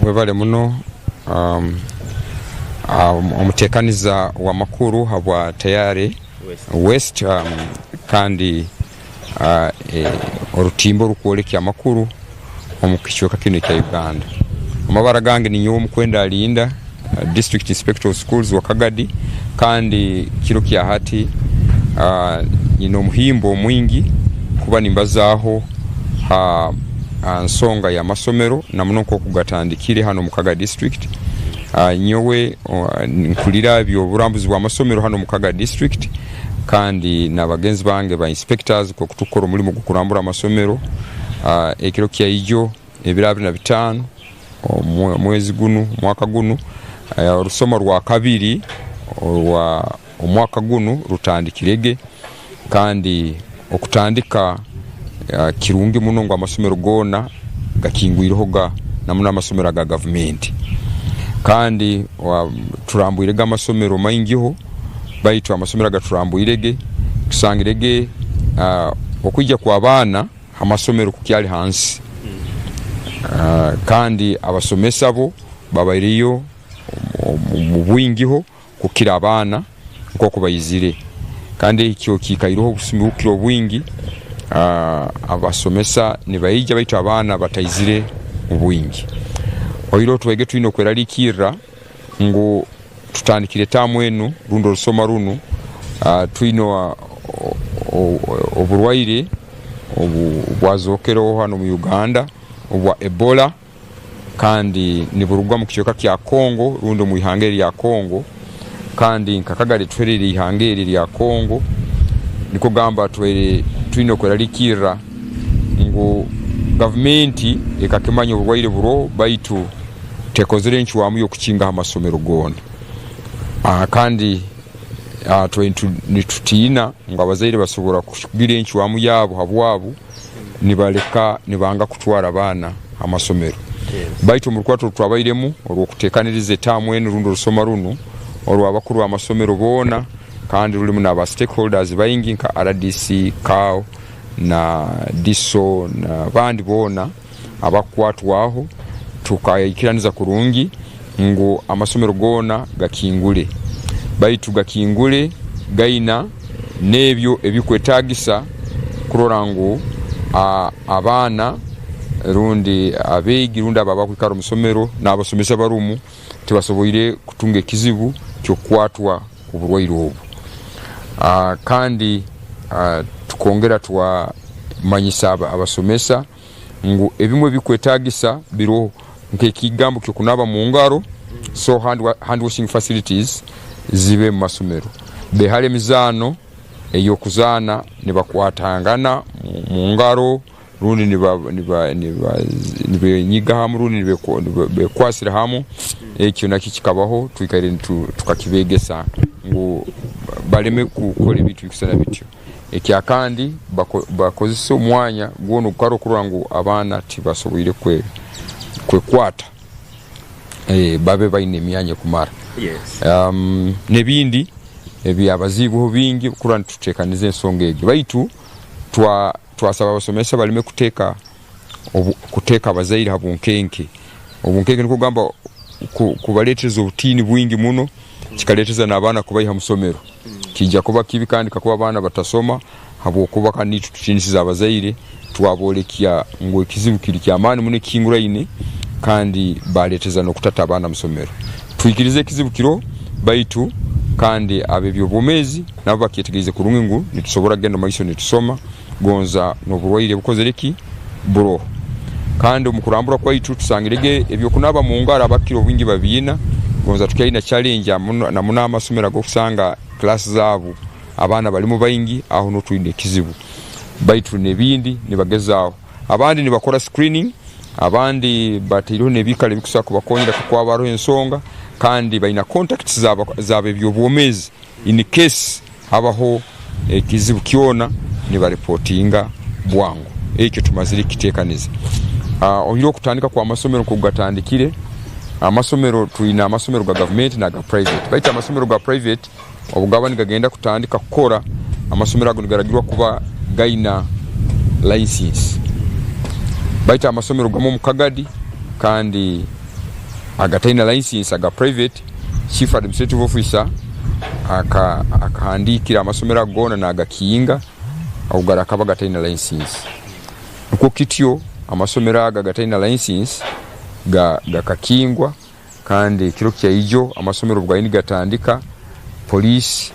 Webale muno omutekaniza w'amakuru habwa Tayari West kandi orutimba orukwolekya amakuru omu kicweka kinu ekya Uganda. Amabara gange ninyowe Omukwenda Alinda, District Inspector of Schools wa Kagadi kandi kiro kya hati nyine omuhimbo omwingi kuba nimbazaaho ha nsonga y'amasomero na muno nk'oku gatandikire hanu omu Kagadi District. Nyowe nkulira eby'oburambuzi bw'amasomero hanu omu Kagadi District kandi n'abagenzi bange ba inspectors nk'oku tukukora omulimo gw'okurambura amasomero. Ekiro kya ijo ebiro 25 omwezi gunu, omwaka gunu, orusoma rwakabiri orwa omwaka gunu rutandikirege kandi okutandika kirungi muno ngu amasomero goona gakingwireho ga na muno amasomero aga gavumenti. Kandi turambwirege amasomero maingiho baitu amasomero agaturambwirege tusangirege okwija kw'abaana amasomero kukyali hansi kandi abasomesa bo babaireyo omu bwingiho kukira abaana nk'oku baizire. Kandi ekyo kiikaireho obusumi bukukira obwingi, abasomesa nibaija baitu abaana bataizire mu bwingi. Oihireho twege twine okweraliikirra ngu tutandikire taamu enu rundi orusoma runu twine oburwaire obwazokereho hanu omu Uganda obwa Ebola kandi niburuga omu kicweka kya Congo rundi omu ihanga erya Congo kandi nka Kagari tuhereriire ihanga eri erya Congo nikwo kugamba twine okwerarikirra ngu gavumenti ekakimanya oburwaire buroho baitu tekozire encwamu y'okukingaho amasomero goona. Kandi nitutiina ngu abazaire basobora kugira encwamu yaabo habwabo nibaleka nibanga kutwara abaana ha masomero. Baitu omu rukurato oru twabairemu orw'okuteekaniriza etaamu enu rundi orusoma runu orw'abakuru b'amasomero boona kandi rulimu n'aba stakeholders baingi nka rdc, CAO na DISO n'abandi boona, abakukwatwaho tukaikiraniza kurungi ngu amasomero goona gakingule baitu gakingule gaina n'ebyo ebikwetagisa kurora ngu abaana rundi abeegi rundi abo abakwikara omu isomero n'abasomesa abarumu tibasoboire kutunga ekizibu ky'okukwatwa oburwaire obu. Kandi tukongera twamanyisa abasomesa ngu ebimwe ebikwetagisa biroho nk'ekigambo ky'okunaaba mu ngaro, so hand washing facilities zibe mu masomero. Behale emizaano ey'okuzaana nibakwatangana mu ngaro rundi nibenyiga hamu rundi nibekwasira hamu, ekyo nakyo kikabaho twikaire tukakibegesa ngu baleme kukora ebintu ebikusana bityo. Ekyakandi bakozese omwanya gwona ogukara okurora ngu abaana tibasoboire kwekwata babe baine emyanya ekumara. Nebindi ebyabaziibweho bingi kurora nitutekaniza ensonga egyo baitu Twasaba abasomesa baleme kuteeka kuteeka abazaire ha bunkenke. Obunkenke nukwo kugamba kubaleetereza obutiini bwingi muno kikaleetereza n'abaana kubaiha mu somero. Kiija kuba kibi kandi kakuba abaana batasoma habwokuba kandi naitwe tutiinisize abazaire twaboolekya ngu ekizibu kiri ky'amaani muno ekihinguraine kandi baaleetereza n'okutata abaana mu somero. Twikirize ekizibu kiroho baitu kandi ab'eby'obwomeezi Nabo bakyetegerize kurungi ngu nitusobora kugenda omu maiso nitusoma gonza n'oburwaire bukozere ki? Buroho. Kandi omu kurambura kwaitu tusangirege eby'okunaaba mu ngaro abakukira obwingi babiina, gonza tukyaina challenge na muno amasomero ag'okusanga class zaabu abaana balimu baingi aho nuho twine ekizibu. Baitu n'ebindi nibagezaaho. Abandi nibakora screening, abandi bataireho n'ebiikaro ebikusobora kubakonyera kakuba haba haroho ensonga kandi baina contacts z'abeby'obwomeezi. In case habaho ekizibu kyona nibarepotinga bwangu. Ekyo tumazire kukitekaniza. Oihireho okutandika kw'amasomero nkoku gatandikire, amasomero twine amasomero ga gavumenti naga private. Baitu amasomero ga private obugaba nigagenda kutandika kukora, amasomero ago nigaragirwa kuba gaina license. Baitu amasomero gamwe omu Kagadi kandi. agataine license aga private, Chief Administrative Officer akahandiikira amasomero ago goona nagakinga agu garakaba gataine license. Nikwo kityo amasomero ago agataine license gakakingwa kandi ekiro kyaijo amasomero obu gariyo nigatandika, Police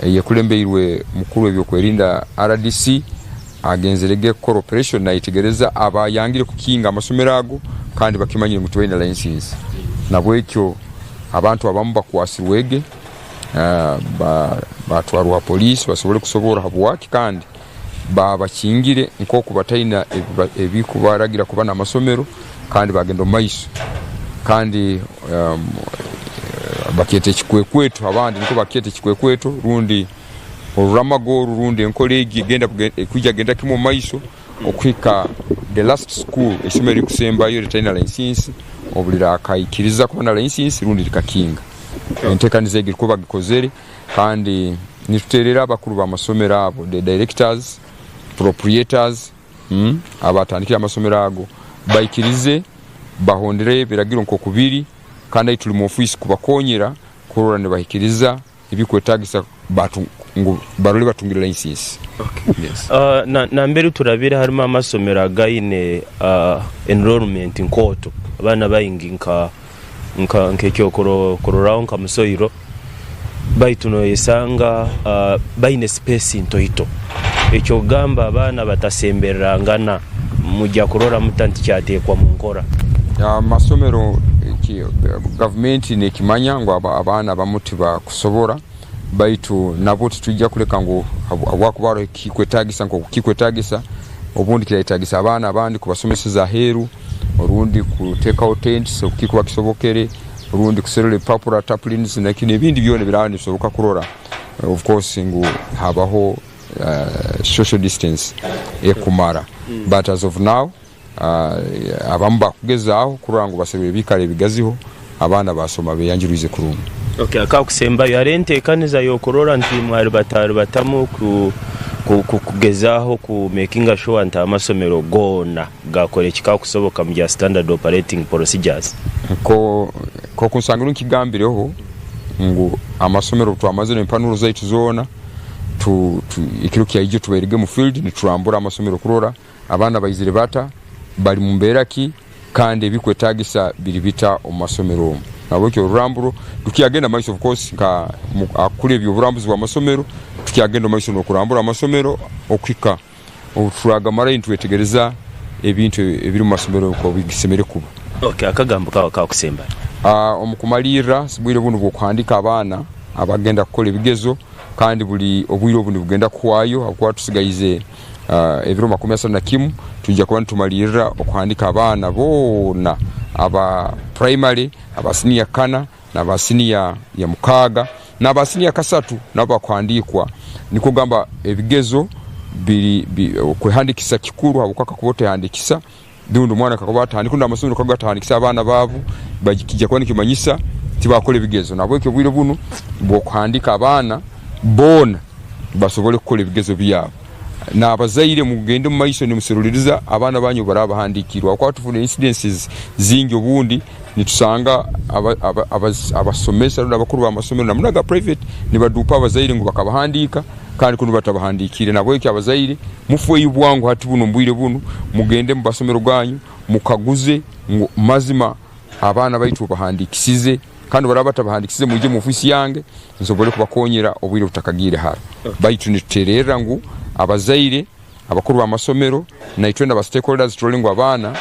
eyekulembeirwe mukuru w'ebyokwerinda rdc agenzire ge kukora operation nayetegereza abayangire kukinga amasomero ago kandi bakimanyire ngu tibaine license. Nabwekyo abantu abamu bakwasirwege batwarwa aha police basobole kusoborra habwaki kandi babakingire nkoku bataine ebikubaragira kuba namasomero kandi bagenda omu maiso kandi bakyeta ekikwekweto abandi nikwo bakyeta ekikwekweto rundi oruramago oru rundi enkora egi ekwija genda kimu omu maiso okuhika the last school eisomero erikusembayo eritaine license obu rirakaikiriza kuba na license rundi rikakinga. Entekaniza egi nikwo bagikozere kandi nituterera abakuru b'amasomero abo the directors, proprietors abatandikire amasomero ago baikirize bahondere ebiragiro nk'oku biri kandi ahi turi mu ofiisi kubakonyera kurora nibahikiriza ebikwetagisa ngu barole batungire license. Yes. Nambere turabire harimu amasomero againe enrollment nkooto, abaana baingi nka Nk'ekyokurorraho nka Musoiro, baitu noyesanga baine sipeesi ntoito. Eky'okugamba abaana batasembererangana, mugya kurora muta nti kyateekwa mu nkora? Amasomero, gavumenti nekimanya ngu abaana abamu tibakusobora, baitu nabwo titwija kuleka ngu habwokuba haroho ekikwetagisa nk'oku kikwetagisa, obundi kirayetagisa abaana abandi kubasomeseza aheeru. Orundi kuteekaho tents obu kikuba kisobokere, orundi kuserura ebipapura, tarpaulins n'ebindi byona ebiraaba nibisoboka kurora of course ngu habaho social distance ekumara but as of now abamu bakugezaaho kurora ngu baserwire ebiikaro ebigaziho abaana baasoma beyanjurwize kurungi. Okay, akakusembayo hariho entekaniza y'okurora nti mwaribataribatamu kugezaaho ku makinga sure nti amasomero goona gakora ekikakusoboka mu bya Standard Operating Procedures. Nk'oku nsangirwe nkigambireho ngu amasomero obutwamazire empanuro zaitu zoona, ekiro kyaijo tubairege omu field niturambura amasomero kurora abaana baizire bata, bari mu mbeera ki kandi ebikwetagisa biri bita omu masomero omu. Nahabwekyo oruramburo rukyagenda omu maiso of course nka akukuru eby'oburambuzi bw'amasomero tukyagenda omu maiso n'okurambura amasomero okuhika Obu turagamarayo nitwetegereza ebintu ebiri omu masomero nk'oku bisemeriire kuba. Okay, akagambo kaawe ak'okusembayo. Omu kumalirra, bwire bunu bw'okuhandiika abaana abagenda kukora ebigezo kandi buli obwire obu nibugenda kuhwayo habwokuba tusigaize ebiro 31 twija kuba nitumalirra okuhandiika abaana boona aba purayimale, aba siniya kana n'aba siniya ya mukaaga n'aba siniya kasatu nabo bakuhandiikwa. Nikwo kugamba ebigezo biri kwehandikisa kikuru habwokuba kakuba otehandikisa rundi omwana kakuba atahandika rundi amasomero kakuba gatahandikisa abaana baabu kija kuba nikimanyisa tibakora ebigezo. Nahabweki obwire bunu bw'okuhandika abaana boona basobole kukora ebigezo byabo. N'abazaire mugende omu maiso nimuseruliriza abaana banyu obu baraaba bahandiikirwe habwokuba tufuna incidences zingi obundi nitusanga abasomesa rundi abakuru b'amasomero na muno aga private nibaduupa abazaire ngu bakabahandiika kandi kunu batabahandiikiire. Nahabweki abazaire mufweyo bwangu hati bunu omu bwire bunu mugende omu masomero ganyu mukaguze ngu mazima abaana baitu obahandiikisize kandi obu baraaba batabahandiikisize mwije omu ofiisi yange nsobole kubakonyera obwire butakagiire hara. Baitu nitutererra ngu abazaire, abakuru b'amasomero naitwena ba stakeholders turole ngu abaana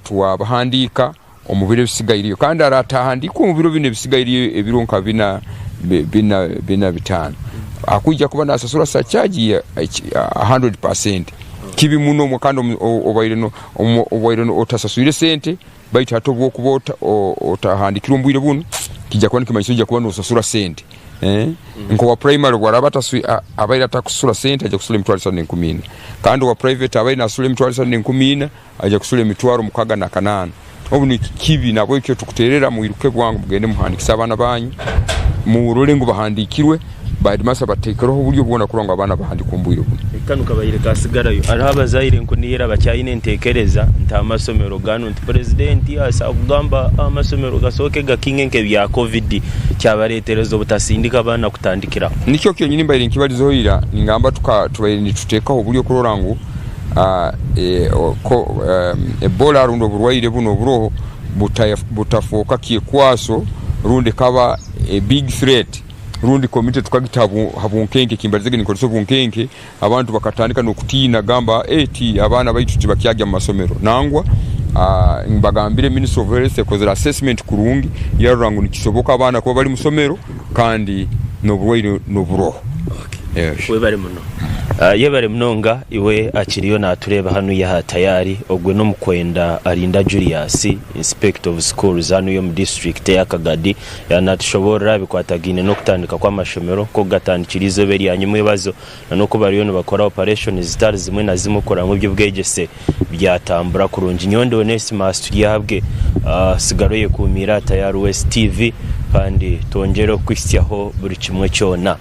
twabahandiika omu biro ebisigaireyo kandi aratahandiikwa omu biro binu ebisigaireyo ebiro nka bina, bina, bina bitaano akwija kuba nasasura surcharge ya 100%. Kibi muno kandi obaire otasaswire sente Baitu hati obwokuba otahandikirwe omu bwire bunu, kija kuba nikimanyisa oija kuba nosasura sente. Nkowa primary obwaraba abaire atakusasura sente aija kusasura 3,400. Kandi owa private abaire nasasura 3,400 aija kusasura 608. Obu ni kibi, nahabwekyo tukuterera mwiruke bwangu mugende muhandikise abaana banyu, murole ngu bahandikirwe. Ba headmaster batekereho oburyo bwona kurora ngu abaana bahandikwa omu bwire bunu. Kanu kabaire kasigarayo. Hariho abazaire nkunihira bakyayine entekereza nti amasomero ganu nti purezidenti asobola kugamba amasomero gasooke gakinge nk'ebya covid kyabaretereza obutasindika abaana kutandikiraho. Nikyo kyonyini mbaire nkibalizeho ira ningamba tubaire nituteekaho oburyo kurora ngu Ebola rundi oburwaire bunu oburoho butafooka kyekwaso rundi ekaba a big threat. Rundi komite tukagita ha bunkenke, kimbalizege ninkozesa obunkenke, abantu bakatandika n'okutiina gamba eti abaana baitu tibakyagya mu masomero. Nangwa mbagambire Ministry of Health ekozere assessment kurungi yarora ngu nikisoboka abaana kuba bali musomero kandi n'oburwaire n'oburoho. Webale muno. Yebare munonga iwe akiriyo natureeba hanuya aha Tayari. Ogwe n'omukwenda Arinda Julius, Inspector of Schools hanuya omu district eya Kagadi. Yaaba naatushoboorora aha bikwatagaine n'okutandika kw'amashomero, nk'oku gatandikire eizooba erya nyimwebazo, na n'oku bariyo nibakora opareshoni zitari zimwe na zimwe kureba ngu eby'obwegyese byatambura kurungi. Nyowe ndi Onesmus Turyahabwe, tsigara oyekuumiire aha Tayari West TV kandi twongyere kukuhitsyaho buri kimwe kyona.